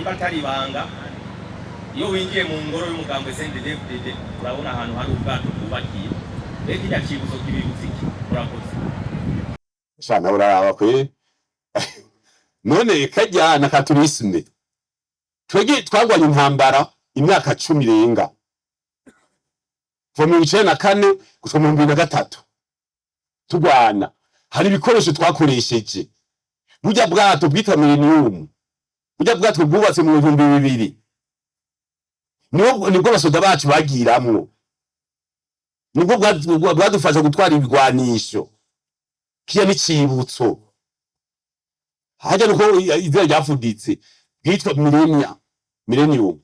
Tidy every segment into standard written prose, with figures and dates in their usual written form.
Nimba atari ibanga, iyo winjiye mu ngoro y'umugambwe CNDD-FDD urabona ahantu hari ubwato bwubakiye. Mbega kirya cibutso kibibutsa iki? Murakoze. Shana, uraraba kwe none kajya na katurisme. Twege twagwanye intambara imyaka 10 irenga, kuva 94 gushika mu 2003 tugwana. Hari ibikoresho twakoresheje. Burya bwato bwitwa Millennium, burya bwato bwubatse mu 2000, nibwo abasoda bacu bagiramwo, nibwo bwadufasha gutwara ibigwanisho. Kiya n'icibutso hajya nuko izina ryafuditse, bwitwa Millennium.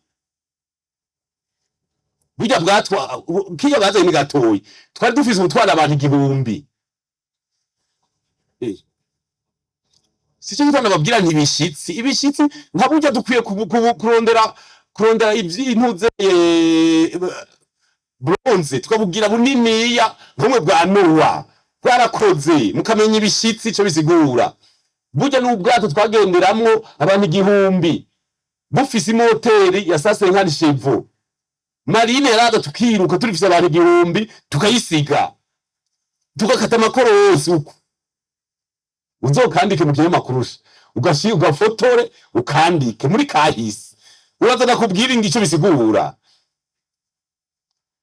Burya bwatwa kiya bazanye ni gatoyi, twari dufise ubutwara abantu 1000. Sico gituma nababwira nti ibishitsi nka burya dukwiye kurondera ivyintuze bronze, tukabubwira buniniya nkumwe bwa Nowa bwarakoze, mukamenya ibishitsi ico bisigura. Burya n'ubwato twagenderamwo abantu 1000, bufise imoteri ya cent cinquante chevaux. Marine yaraza tukiruka, turifise abantu 1000, tukayisiga, tugakata amakorosi. Uko uzokandike mu kinyamakuru, ugashi ugafotore, ukandike muri kahise, uraza nakubwira ingico bisigura.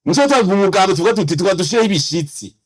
Nico tuvuga umugambi, tuvuga tuti tuba dushireho ibishitsi.